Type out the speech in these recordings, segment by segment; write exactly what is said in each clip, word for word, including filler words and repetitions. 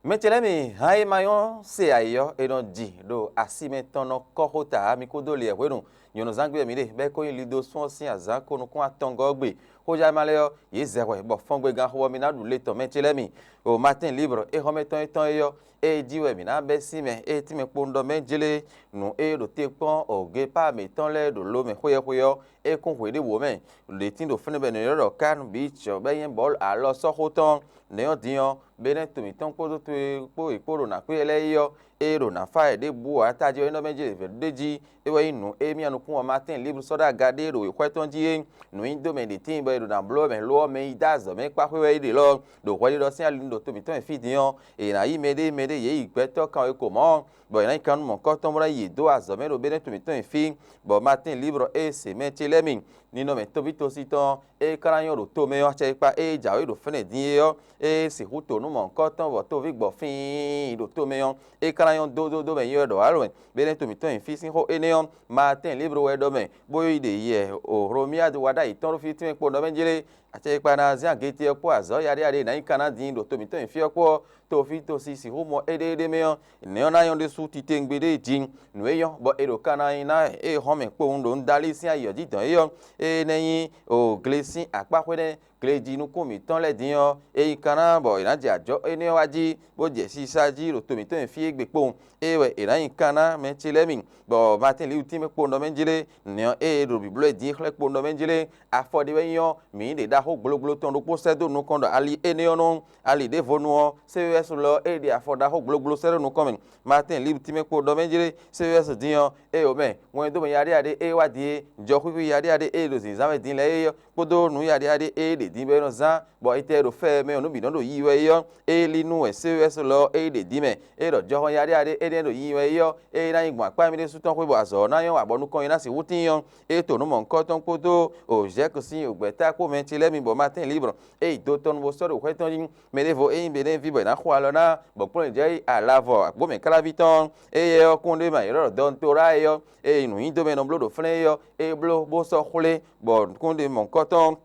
Mɛ ce lɛ́ɛ mi, han e ma nyɔ́ se ayǐ ɔ́, è nɔ ji ɖo asi mɛ tɔn nɔ kɔ́ xó ta ǎ. Mi kúdó li wɛ hwenu nyɔ̌nuzángbe wɛ mǐ ɖe, bɔ é ko nyí Lidosún ɔ́ sín azǎn ko nukún atɔngɔ́ ɔ́ gbe. Xójá ma lɛ́ɛ ɔ́, yě zɛ hwɛ bɔ fɔ́ngbegán xo ɔ́, mi ná ɖu le tɔn mɛ ce lɛ́ɛ mi. O Matín Libre é xɔ́mɛ tɔn étɔn é ɔ́, é jí wɛ mǐ ná bɛ́ sín mɛ, é tínmɛ kpowun ɖɔ mɛ jlé nǔ e ɖo te kpɔ́n o gepá mǐtɔn lɛ́ɛ ɖo lo mɛ xweyɛxwe ɔ́, é kún hwe ɖěbǔ mɛ. Ɖě tín ɖo fínɛ́ bɔ è nɔ ylɔ́ ɖɔ Kan Bíc ɔ́, bɔ é nyí bɔ̌lu alɔsɔ́xotɔ́n. Nɛ̌ ɔ́ din ɔ́, Benɛ́ to mǐtɔn kpódó towe kpó è kpó ɖo nǎkpé lɛ́ɛ é ɔ́, é ɖo nǎ fá wɛ ɖěbǔ ǎ. Tají ɔ́, é nɔ mɛ jɛ vɛ̌ ɖé jí, é wɛ nyí nǔ e mì anukún ɔ́ Matín Libre sɔ́ ɖó aga ɖé ɖo wěxwɛ́ tɔn jí é. Nǔnyiɖomɛ ɖě tíin bɔ è ɖo nǎ bló mɛ, lo ɔ́, mɛ e dó azɔ̌ mɛ kpá xwé wɛ é ɖe lɔ. Ɖo hwɛɖiɖɔ sín ali nu ɖo to mǐtɔn e fí din ɔ́, è nǎ yí mɛɖé mɛɖé yě yi gbɛtɔ́ kan e ko mɔ̌, bɔ è nǎ yi kan nú mɔ̌kɔ́tɔn bó ná yi yě dó azɔ̌ mɛ ɖo Benɛ́ to mǐtɔn e fí, bɔ Matín Libre e se mɛ ce lɛ́ɛ mi ninɔmɛ toví tosi tɔn e ka ná nyɔ́ ɖo tomɛ ɔ́, acɛ e kpa ée jǎwe ɖo fɛ́nɛ din é ɔ́, é sixú to nú mɔ̌hunkɔtɔn bɔ toví gbɔ fíin ɖo tomɛ ɔ́, é ka ná nyɔ́ dódódó mɛ yi wɛ ɖɔ alɔmɛ. Benɛ́ to mǐtɔn nyi fí sín xó énɛ́ ɔ́, Maatɛ́n Libre wɛ ɖɔ mɛ, bó yi ɖe yɛ o Hlomyádu wa ɖ'ayǐ tɔn ɖo fí tɛ́nmɛ kpo nɔ mɛ jlé. Acɛ e kpa ná zɛ́n agete ɔ́ kpó azɔ̌ yaɖéyaɖé e nǎ nyí Kaná din ɖo to mǐtɔn nyi fí ɔ́ kpó ɔ́, toví tosi sixú mɔ éɖéeɖé mɛ ɔ́, nɛ̌ ɔ́ ná nyɔ́ ɖésú titewungbe ɖé jí. Nǔ e nyɔ́ bɔ è ɖo Kaná nyi ná e hɔn mɛ kpowun ɖo un dali sín ayǐ ɔ́ jí dɔn é ɔ́, é nɛ́ nyí o gle sín akpá xwé nɛ́. Glejí nukún mǐtɔn lɛ́ɛ din ɔ́, é nyí Kaná bɔ è nǎ jɛ ajɔ̌ énɛ́ ɔ́ wá jí, bó jɛ sisa jí ɖo to mǐtɔn e fí égbé kpowun. Ée wɛ è nǎ nyi Kaná mɛ ce lɛ́ɛ mi, bɔ Matín Liwutín mɛ kpowun ɖɔ mɛ jlé, nɛ̌ ɔ́ ée è ɖo bǐbló e din xlɛ́ kpowun ɖɔ mɛ jlé, afɔ ɖé wɛ nyí ɔ́, mǐ yi ɖe ɖaxó gblogblo tɔn ɖokpó sɛ́ dó nukɔn ɖɔ ali énɛ́ ɔ́ nɔ́. Ali ɖěvo nu ɔ́, C E S lɔ ɔ́, é ɖe afɔ ɖaxó gblogblo sɛ́ ɖó nukɔn mɛ. Matín Liwutín mɛ kpowun ɖɔ mɛ jlé, C E S din ɔ́, ée wǒ mɛ, wɛn dó mɛ yaɖéyaɖé e wá din é, jɔxwíxwí yaɖéyaɖé e ɖo zǐnzán wɛ din lɛ́ɛ é ɔ́, kpódó nǔ yaɖéyaɖé e ɖě din bɔ é nɔ zán, bɔ é tɛ ɖo fɛ mɛ ɔ́, nǔ bǐ nɔ ɖo yiyi wɛ é ɔ́, é lí nú wɛ C E S lɔ ɔ́ é ɖě din mɛ. É ɖɔ jɔhɔn yaɖéyaɖé énɛ́ ɖo yiyi wɛ é ɔ́, é ná yi gbɔn akpá émí ɖésú tɔn xwé bɔ azɔ̌ ɔ́ ná nyɔ́ abɔ nukɔn nyi ná sixú tíin ɔ́, é to nǔ mɔ̌hunkɔtɔn kpódó o Zhɛ̌k sín o gbɛ̌ta kpó mɛ ce lɛ́ɛ mi bɔ Matín Libre é yi do tɔn nu bó sɔ́ ɖo xwé tɔn jí. Mɛ ɖěvo é nyí Benɛ́ví bɔ è nǎ xo alɔ ná, bɔ kplɔ́n jɛ yi alavɔ agbǒmɛ káláví tɔn. Éyɛ́ ɔ́ kún ɖé ma è ɖɔ Dɔntorá é ɔ́, ée nǔnyiɖomɛ nɔ bló ɖo flɛ́n é ɔ́, é bló bó sɔ́ xwlé, bɔ kún ɖé mɔ̌hunkɔtɔn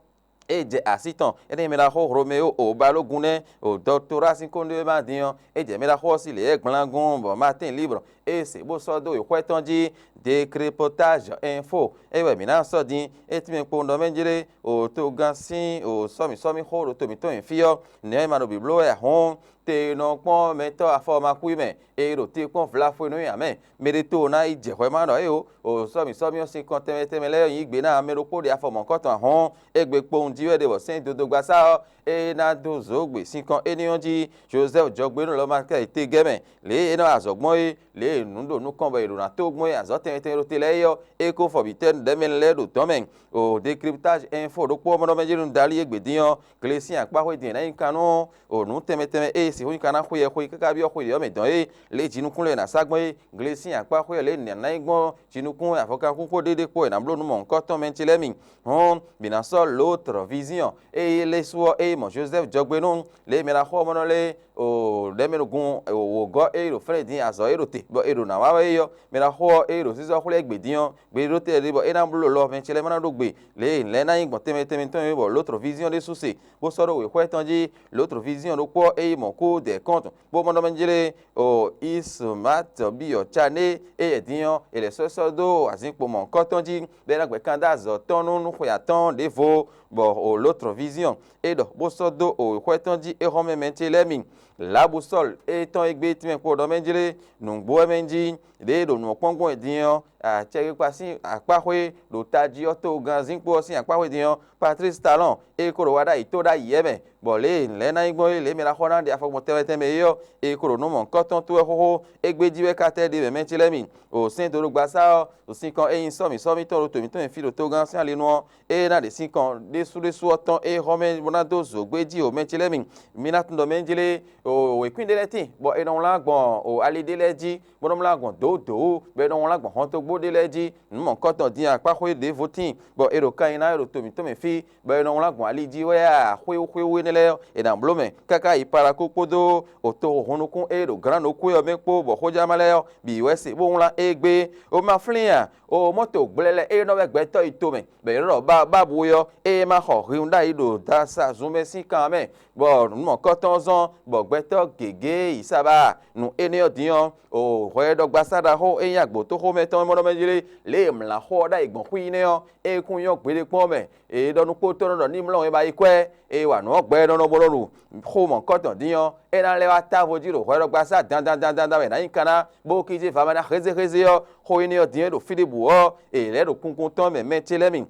é jɛ así tɔn. Énɛ́ mɛ ɖaxó Hlomeo o Balógun nɛ́ o Dɔtorá sín kúnɖéwéma din ɔ́, é jɛ mɛ ɖaxó ɔ́ sín lě e gblán gɔ́n bɔ Matín Libre é se bó sɔ́ dó yi xwɛ tɔn jí. Décryptage info é wɛ mǐ ná sɔ́ din. É tínmɛ kpowun ɖɔ mɛ jlé o togán sín o sɔ́mǐsɔ́mí xó ɖo to mǐtɔn nyi fí ɔ́, nɛ̌ ma ɖo bǐbló wɛ ǎ hɔ́n? Te nɔ kpɔ́n mɛtɔ́ afɔ ma kú i mɛ, e ɖo te kpɔ́n vlafwe nú i ǎ mɛ. Mɛ ɖé to ná yi jɛ hwɛ má ɖɔ é o, o sɔ́mǐ sɔ́mí ɔ́ sín kɔn tɛnmɛ tɛnmɛ lɛ́ɛ nyi gbě ná mɛ ɖokpó ɖe afɔ mɔ̌kɔtɔn ahɔ́n. Égbé kpowun jí wɛ ɖe bɔ sɛ́n dodogba sá ɔ́, é ná dó zǒ gbe sín kɔn énɛ́ ɔ́ jí. Jozɛ́fu jɔgbénu lɔ ma ká yi tegɛ́ mɛ, lě e é nɔ wa azɔ̌ gbɔn é, lě e nǔ ɖo nukɔn bɔ è ɖǒ ná tó gbɔn é azɔ̌ tɛnmɛ tɛnmɛ ɖo te lɛ́ɛ é ɔ́, é ko fɔ vǐ tɛ́ ɖɛ̌mɛnu lɛ́ɛ ɖo dɔ̌n mɛ. O décryptage info ɖokpó ɔ́ mɔ ɖɔ mɛ jlé nu dali égbé dín ɔ́, gle sín akpá xwé din è nǎ nyi kan nú o nǔ tɛnmɛ tɛnmɛ e sixú nyí ka ná xweyɛxwe káká byɔ́ xwe ɖě ɔ́ mɛ dɔn é, lě e jinukún lɛ́ɛ è nǎ sá gbɔn é, gle sín akpá xwé ɔ́ lě e è nǎ nyi gbɔn jinukún avɔkankúnxó ɖéɖé kpó è nǎ bló nú mɔ̌hunkɔtɔn mɛ ce lɛ́ɛ mi. Hɔn, mǐ ná sɔ́ Lotr Viziɔn, ée lɛ́ su ɔ́, ée mɔ Jozɛ́fu jɔgbe nú lě e mɛ ɖaxó ɔ́ mɔ nɔ lé o ɖɛ̌mɛnugun wǒgɔ́ e ɖo flɛ́ din azɔ̌ e ɖo te bɔ è ɖo nǎ wa wɛ é ɔ́, mɛ ɖaxó ɔ́ e ɖo zízɔ́ xwlɛ́ gbe din ɔ́, gbe ɖó te ɖé bɔ é ná bló lɔ mɛ ce lɛ́ɛ ma ná ɖó gbe, lě e lɛ̌ ná nyí gbɔn tɛnmɛ tɛnmɛ tɔn é bɔ Lotr Viziɔn ɖésú se, bó sɔ́ ɖó wěxwɛ́ tɔn jí. Lotr Viziɔn ɖokpó ɔ́, é yi mɔ kú dɛ kɔ́ntɔn, bó mɔ ɖɔ mɛ jlé o Ismatɔbiyɔ Cané, éyɛ́ din ɔ́, è lɛ̌ sɔ́ sɔ́ dó azinkpo mɔ̌hunkɔtɔn jí, bɔ é ná gbɛ́ kan dó azɔ̌ tɔn nú nú xwe atɔ́ɔ́n ɖěvo, bɔ o Lotr Viziɔn é ɖɔ bó sɔ́ dó o xwɛ tɔn jí é xɔ́mɛ mɛ ce lɛ́ɛ mi. Labusɔ́l étɔn e gbé tínmɛ kpo ɖɔ mɛ jlé nǔgbó wɛ mɛ jí, ɖěe ɖo nǔ ɔ́ kpɔ́n gbɔn din ɔ́, acɛkpikpa sín akpáxwé ɖo tají ɔ́ togán zinkpo ɔ́ sín akpáxwé din ɔ́, Patlísi Talɔn é ko ɖo wa ɖ'ayǐ tó ɖ'ayǐ ɛ mɛ, bɔ lě e lɛ̌ ná nyí gbɔn é, lě e mɛ ná xɔ ná ɖe afɔ gbɔn tɛnmɛ tɛnmɛ é ɔ́, é ko ɖo nǔ mɔ̌hunkɔtɔn towe xóxó. Égbé jí wɛ ka tɛ́ ɖe mɛ mɛ ce lɛ́ɛ mi? O sɛ́n dodogba sá ɔ́, ɖo sinkɔn e nyí sɔ́ mǐ sɔ́ mǐtɔn ɖo to mǐtɔn nyi fí ɖo togán sín ali nu ɔ́, é ná ɖe sinkɔn ɖésú ɖésú ɔ́ tɔn é xɔ mɛ bó ná dó zǒ gbé jí o mɛ ce lɛ́ɛ mi. Mi ná tunwun ɖɔ mɛ jlé o wěkwín ɖé lɛ́ɛ tíin, bɔ è nɔ wlán gbɔn o ali ɖé lɛ́ɛ jí, bó nɔ wlán gbɔn dǒwúdǒwú, bɔ è nɔ wlán gbɔn hɔntogbó xó ɖé lɛ́ɛ jí. Nǔ mɔ̌hunkɔtɔn din akpáxwé ɖěvo tíin, bɔ è ɖo kan nyi ná wɛ ɖo to mǐtɔn mɛ fí, bɔ è nɔ wlán gbɔn ali jí wɛ a, xwéwú xwéwú énɛ́ lɛ́ɛ ɔ́, è nǎ bló mɛ, káká yi Palakó kpódó otoxo hunnukún e ɖo glǎnɖókwé ɔ́ mɛ kpó, bɔ xójámá lɛ́ɛ ɔ́ bǐ wɛ se bó wlán égbé. O ma flín a? O mɔ́to gblɛ́lɛ́ e nɔ vɛ́ gbɛtɔ́ yi tomɛ, bɔ è nɔ ɖɔ bábú é ɔ́, ée ma xɔ hwenu ɖ'ayǐ ɖo dasa zunmɛ sín kan ɔ́ mɛ, bɔ nǔ mɔ̌kɔtɔn zɔ́n, bɔ gbɛtɔ́ gěgé yi saba. Nǔ énɛ́ ɔ́ din ɔ́, o hwɛɖɔgbasá ɖaxó e nyí agbotóxómɛtɔn e mɔ ɖɔ mɛ jlé, lě e mlǎxó ɔ́ ɖ'ayǐ gbɔn xwí nɛ́ ɔ́, é kún nyɔ́ gbeɖé kpɔ́n mɛ. È ɖɔ nukpótɔ́ nɔ ɖɔ ní mlɔ́ wɛn ba yi kwɛ́, eye wa nǔ ɔ́ gbɛ́ nɔ nɔ bó nɔ ɖu xó mɔ̌kɔtɔn din ɔ́, é ná lɛ́ wá távo jí ɖo hwɛɖɔgbasá dandan dandan wɛ è nǎ nyi kan ná, bó kíjé va mɛ ná hézéhézé ɔ́, xó énɛ́ ɔ́ din e ɖo fí ɖěbǔ ɔ́, è lɛ̌ ɖo kunkun tɔn mɛ mɛ ce lɛ́ɛ mi.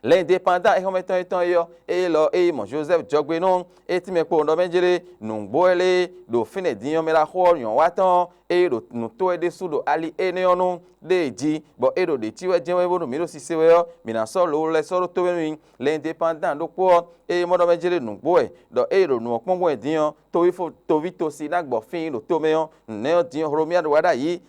L'indépendant éxɔ́mɛtɔn étɔn é ɔ́, é lɔ é yi mɔ Jozɛ́fu jɔgbe nú é tínmɛ kpowun ɖɔ mɛ jlé nǔgbó wɛ lé ɖo fínɛ́ din ɔ́ mɛ ɖaxó ɔ́ nyɔ̌ wa tɔn ɔ́, é ɖo nǔ tó wɛ ɖésú ɖo ali énɛ́ ɔ́ nú ɖée jí, bɔ é ɖo ɖě cí wɛ jɛ́n wɛ bónú mǐ ɖo sise wɛ ɔ́, mǐ ná sɔ́ lo lɛ́ sɔ́ ɖó tó mɛ nú mì. L'indépendant ɖokpó ɔ́, ée mɔ ɖɔ mɛ jlé nǔgbó wɛ, ɖɔ ée ɖo nǔ ɔ́ kpɔ́n gbɔn wɛ din ɔ́, toví fo toví tosi ná gbɔ fín ɖo tomɛ ɔ́, nɛ̌ ɔ́ din ɔ́, Hlomia ɖo wa ɖ'ayǐ,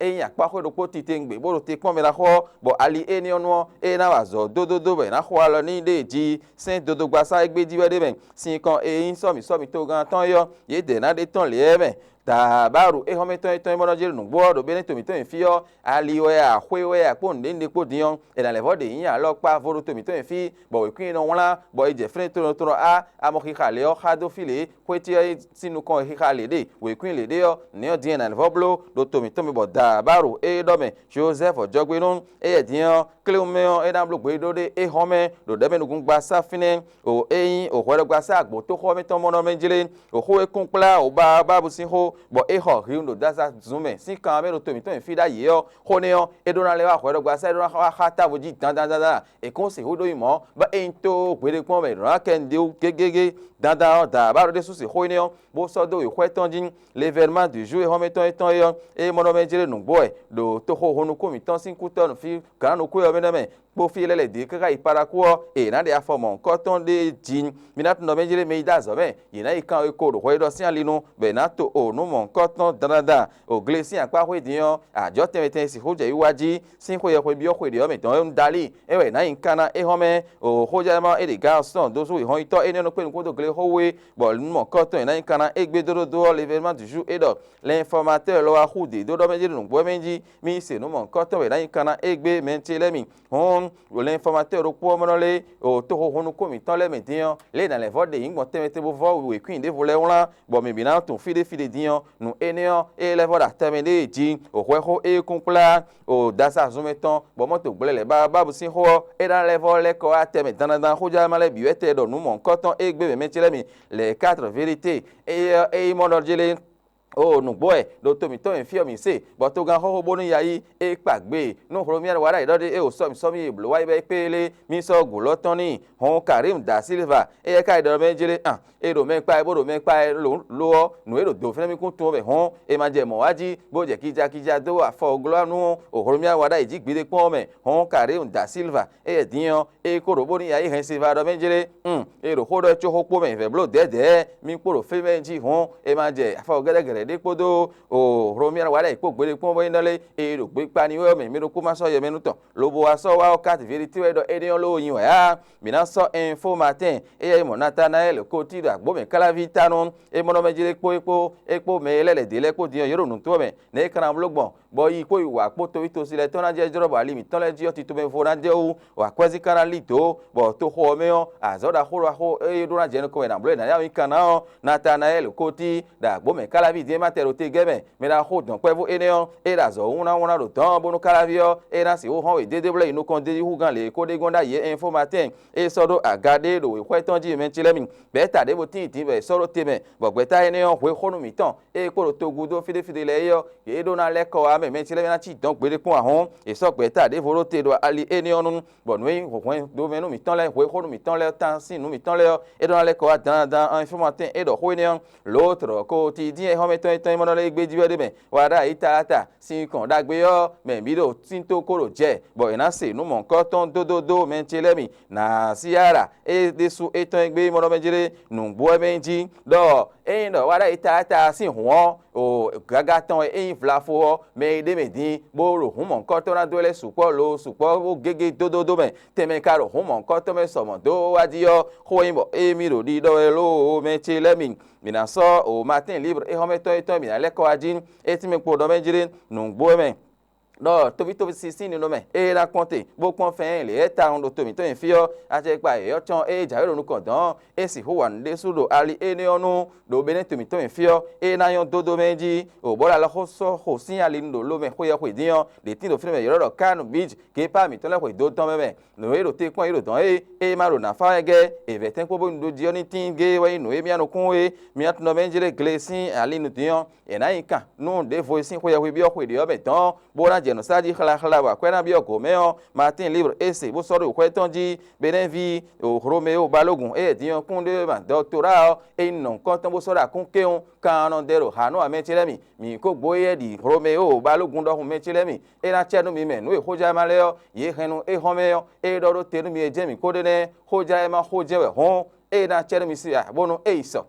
ényí akpáxwé ɖokpó titewungbe bó ɖo te kpɔ́n mɛ ná xɔ ɔ́, bɔ ali énɛ́ ɔ́ nu ɔ́, é ná wa azɔ̌ dódódó bɔ è nǎ xo alɔ n'i ɖée jí. Sɛ́n dodogbaṣá e gbé jí wɛ ɖ'é mɛ, sin kɔn e nyí sɔ́mǐ sɔ́mǐ togán tɔn é ɔ́, yědɛɛ ná ɖe tɔ́n lě ɔ́ mɛ. Dǎbáɖu éhɔ́mɛtɔn e tɔn e mɔ nɔ jlé nǔgbó ɔ́ ɖo Benɛ́to mǐtɔn e fí ɔ́, ali wɛ a, xwe wɛ a kpó nǔɖé nǔɖé kpó din ɔ́, è nǎ lɛ́ vɔ́ ɖe nyí alɔkpa vo ɖo to mǐtɔn e fí, bɔ wěkwín e nɔ wlán, bɔ è jɛ fɛ́nútɔnɔtɔnɔ á, a mɔ xixa lě ɔ́ xá dó fí lě, xwé ce ɔ́ sín nukɔn e xixa lě ɖe, wěkwín lě ɖe ɔ́, nɛ̌ ɔ́ din è nǎ vɔ́ bló ɖo to mǐtɔn mɛ bɔ dǎbáɖu e ɖɔ mɛ Jozɛ́fu jɔgbe nú éyɛ́ din ɔ́, kléwún mɛ ɔ́, é ná bló gbeyíɖɔ ɖé é hɔn mɛ ɖo ɖɛ̌ mɛ nukúngbasá fínɛ́, o é nyí o hwɛɖɔgbasá agbotóxɔ mɛ tɔn mɔ nɔ mɛ jlé, o xó e kún kplá o Baabábu sín xó, bɔ é xɔ hǐnnu ɖo Daza zun mɛ sín kan ɔ́ mɛ ɖo to mǐtɔn e fí ɖ'ayǐ ɔ́, xó nɛ́ ɔ́, é ɖó ná lɛ́ wá hwɛɖɔgbasá, é ɖó ná wá xá távo jí dandan dandan. È kún sixú ɖó nyí mɔ̌, bɔ é nyí tó hweɖékpɔ́n mɛ ɖǒ ná kɛ nǔɖé gégé dandan ɔ́, dǎ bá ɖó ɖésú sixú énɛ́ ɔ́, bó sɔ́ dó yi xwɛ tɔn jí. L'événement du jour e xɔ́mɛtɔn étɔn é ɔ́, é mɔ ɖɔ mɛ jlé nǔgbó wɛ ɖo toxo honnukún mǐtɔn sín kútɔ́ nǔ fí gǎn nukún ɔ́ mɛ nɛ́ mɛ, kpó fí lɛ́ lɛ̌ dě káká yi Palakú ɔ́, è nǎ ɖe afɔ mɔ̌hunkɔtɔn ɖé jí. Mi ná tunwun ɖɔ mɛ jlé mɛ yi dó azɔ̌ mɛ, yě ná yi kan e ko ɖo hwɛɖiɖɔ sín ali nu, bɔ è nǎ to o nǔ mɔ̌hunkɔtɔn dandan. O gle sín akpá xwé din ɔ́, ajɔ̌ tɛnmɛ tɛnmɛ sixú jɛ wiwa jí sín xwe e xwe byɔ́ xwe ɖě ɔ́ mɛ tɔn é un dalí, é wɛ è nǎ nyi kan ná é hɔn mɛ. O xójɛ́mɔ é ɖe gǎn ɔ́ sɔ́ dó sú wěhɔn-yitɔ́ énɛ́ nɔ kpé nukún dó gle xó wú é, bɔ nǔ mɔ̌hunkɔtɔn è nǎ nyi kan ná égbé dódódó ɔ́, l'événement du jour é ɖɔ l'informateur lɔ wá xú dě dó ɖɔ mɛ jlé nǔgbó mɛ jí, mì se nǔ mɔ̌hunkɔtɔn wɛ è nǎ nyi kan ná égbé mɛ ce lɛ́ɛ mi. Hɔn, l'informateur ɖokpó ɔ́ mɔ nɔ lé o toxo hɔn nukún mǐtɔn lɛ́ɛ mɛ din ɔ́, lě e è nǎ lɛ́ vɔ́ ɖe nyǐgbɔn tɛnmɛ tɛnmɛ bó vɔ́ wěkwín ɖěvo lɛ́ɛ wlán, bɔ mǐ bǐ ná tunwun fí ɖé fí ɖé din ɔ́, nǔ énɛ́ ɔ́, é lɛ́ vɔ́ ɖo atɛ mɛ ɖée jí, o hwɛ xó é kún kplá o dasa zunmɛ tɔn, bɔ mɔto gblɛ lɛ́ ba Babu sín xó ɔ́, é ná lɛ́ vɔ́ lɛ́ kɔ wá atɛ mɛ dandan xójánúmá lɛ́ɛ bǐ wɛ tɛ ɖɔ nǔ mɔ̌hunkɔtɔn e gbé mɛ mɛ ce lɛ́ɛ mi, les quatre vérités, é ɔ́, é nyí mɔ nɔ jlé. O nǔgbó wɛ ɖo to mǐtɔn e fí ɔ́ mǐ se, bɔ togán xóxó bónú ya yí é kpa gbe nú Hlomia wa ɖ'ayǐ ɖɔ ɖé é o sɔ́ mǐ sɔ́ mì e blǒ wá yi bɔ é kpé lé, mì sɔ́ gǔ lɔ́ tɔn n'i. Hɔn Karim da Silva, éyɛ́ ka yi ɖɔ mɛ jlé an, é ɖo mɛ kpa ɛ bó ɖo mɛ kpa ɛ lo lo ɔ́, nǔ e ɖo dǒ fínɛ́ mì kún tunwun wɛ hɔn, è ma jɛ mɔ̌ wá jí, bó jɛ kijakija dó afɔ glɔ́ nú o Hlomia wa ɖ'ayǐ jí gbiɖe kpɔ́n ɔ́ mɛ. Hɔn Karim da Silva, éyɛ́ din ɔ́, é ko ɖo bónú ya yí hɛn Silva ɖɔ mɛ jlé, un, é ɖo xó ɖɔ có xó kpó mɛ vɛ̌ bló dɛ̌dɛ̌, mì kpo ɖo fí mɛ jí hɔn, è ma jɛ afɔ gɛ́ɖɛ́gɛ́ɖɛ́ ɖé kpódó o Hlomia wa ɖ'ayǐ kpó gbeɖé kpɔ́n bɔ é nɔ lé, é ɖo gbe kpa n'i wɛ ɔ́ mɛ, mi ɖokpó ma sɔ́ yɛ mɛ nú tɔn. Lobo wá sɔ́ wá ɔ́ káti vérité wɛ ɖɔ énɛ́ ɔ́ lóo nyi wɛ á. Mǐ ná sɔ́ Info Matin, éyɛ́ nyí mɔ̌ Natanaɛ́li Kotí ɖo agbǒ mɛ káláví ta nú é mɔ nɔ mɛ jlé kpó é kpó é kpó mɛ e lɛ́ lɛ̌ dě lɛ́ɛ kpó din ɔ́, yě ɖo nǔ tó wɛ mɛ, nɛ̌ é ka ná bló gbɔn, bɔ yi kpó yi wǎ kpó tovítosi lɛ́ɛ tɔn ná jɛ jlɔ́ bɔ ali mǐtɔn lɛ́ɛ jí ɔ́ tito mɛ vo ná jɛ wú, wǎ kwɛ́zí ka ná lí dǒ, bɔ toxo ɔ́ mɛ ɔ́, azɔ̌ ɖaxó ɖaxó e ɖó ná jɛ nukɔn wɛ nǎ bló è nǎ yá mì kan ná ɔ́, Natanaɛ́li Kotí ɖo agbǒ mɛ káláví din e ma tɛ ɖo tegɛ́ mɛ, mɛ ɖaxó dɔ̌nkpɛvú énɛ́ ɔ́, é ɖo azɔ̌ wú ná wlán ɖo dɔ̌n ɔ́ bónú káláví ɔ́, é ná sixú hɔn wě dédé bló yi nukɔn d'é jí hú gán lě e é ko ɖe gbɔn ɖ'ayǐ é Info Matin, é sɔ́ ɖó aga ɖé ɖo wěxwɛ́ tɔn jí mɛ ce lɛ́ɛ mi. Gbɛ̌ta ɖěvo tíin din bɔ è sɔ́ ɖó te mɛ, bɔ gbɛ̌ta énɛ́ ɔ́ hwe xó nú mǐtɔn, ée kpo ɖo togun dó fí ɖé fí ɖé lɛ́ɛ é ɔ́, yě ɖó ná lɛ́ kɔ wá mɛ mɛ ce lɛ́ɛ ná cí dɔ̌n gbeɖé kpɔ́n ahɔ̌n. È sɔ́ gbɛ̌ta ɖěvo ɖó te ɖo ali énɛ́ ɔ́ nu, bɔ nǔ e nyí hwɛndo mɛ nú mǐtɔn lɛ́ɛ, hwe xó nú mǐtɔn lɛ́ɛ, tán sín nǔ mǐtɔn lɛ́ɛ ɔ́, é ɖó ná lɛ́ kɔ wá dandan. An Info Matin é ɖɔ xó énɛ́ ɔ́, lǒ tlɔ̌ ko ti dín e xɔ́mɛtɔn yětɔn e mɔ nɔ lɛ́ yi gbé jí wɛ ɖé mɛ, wá ɖ'ayǐ taata, sin kɔn ɖagbe ɔ́ mɛ bǐ ɖo tíntó ko ɖo jɛ, bɔ è nǎ se nǔ mɔ̌hunkɔtɔn dódódó mɛ ce lɛ́ɛ mi. Nasiara é ɖésú é tɔ́n e gbé mɔ nɔ mɛ jlé nǔgbó wɛ mɛ jí ɖɔ Ényí ɖɔ wá ɖ'ayǐ taátagbe sín hǔn ɔ́, o gaga tɔn e é nyí vlafo ɔ́, mɛ e ɖ'é mɛ din bó ɖo hǔn mɔ̌hunkɔtɔn ná dó lɛ́ɛ sukpɔ́ lo sukpɔ́ bó gégé dódódó mɛ. Tɛnmɛ ka ɖo hǔn mɔ̌hunkɔtɔn mɛ sɔ mɔ̌ dó wá jí ɔ́, xó e nyí bɔ émí ɖo ɖiɖɔ wɛ lóo mɛ ce lɛ́ɛ mi. Mǐ ná sɔ́ o Matín Libre éhɔ́mɛtɔn yětɔn e mǐ ná lɛ́ kɔ wá jí, é tínmɛ kpo ɖɔ mɛ jlé nǔgbó mɛ. Ɖɔ toví toví sín ninɔmɛ ée ná kpɔ́n te bó kpɔ́n fɛ́n lě e tawun ɖo to mǐtɔn nyi fí ɔ́, acɛkpa yěyɔ́ cɔn e jǎwe ɖo nukɔn dɔ̌n ɔ́, é sixú wa nǔ ɖésú ɖo ali énɛ́ ɔ́ nu, ɖo Benɛ́ to mǐtɔn nyi fí ɔ́, é ná nyɔ́ dódó mɛ jí, o bɔ ɖo alɔxó sɔ́ xo sín ali nu ɖo lomɛ xweyɛ́xwe dín ɔ́, ɖě tín ɖo fínɛ́ mɛ yě ɖɔ ɖɔ Kánu Bíj Gepá mǐtɔn lɛ́ɛ xwe dó tɔn mɛ mɛ. Nǔ e ɖo te kpɔ́n yě ɖo dɔ̌n é, é ma ɖo nǎ fá wɛ gɛ́, è vɛ̌ tɛ́nkpɔ́n bónú ɖó jí ɔ́ ní tíin géé wɛ nyí nǔ e mì nɔ kún é. Mì nɔ tunwun mɛ jlé gle sín ali nu dín ɔ́, è nǎ nyi kan nú ɖěvo e sín xweyɛ́xwe byɔ́ xwe ɖě ɔ́ mɛ dɔ̌n, bó ná jɛ nǔ sa jí xláxlá bɔ akwɛ́ ná byɔ́ gǒ mɛ ɔ́, Matín Libre e se bó sɔ́ ɖo xwɛ tɔn jí, Benɛ́ví Hlomeo balógun e din ɔ́ kún ɖé ma dɔktorá ɔ́, é nyí nɔ̌kɔntɔn bó sɔ́ ɖo akún kéwún, kan ɔ́ nɔ dɛ ɖo hǎ nú amɛ ce lɛ́ɛ mi. Mǐ ko gbó éyɛ́ ɖi Hlomeo balógun ɖɔhun mɛ ce lɛ́ɛ mi. É ná cɛ nú mi mɛ nǔ e xójɛ́ ma lɛ́ɛ ɔ́, yě hɛn nú é hɔn mɛ ɔ́, é ɖɔ ɖó te nú mi e jɛ́n mǐ ko ɖe nɛ́, xójɛ́ e ma xójɛ́ wɛ hɔ́n, é ná cɛ nú mi sí a bónú é yi sɔ.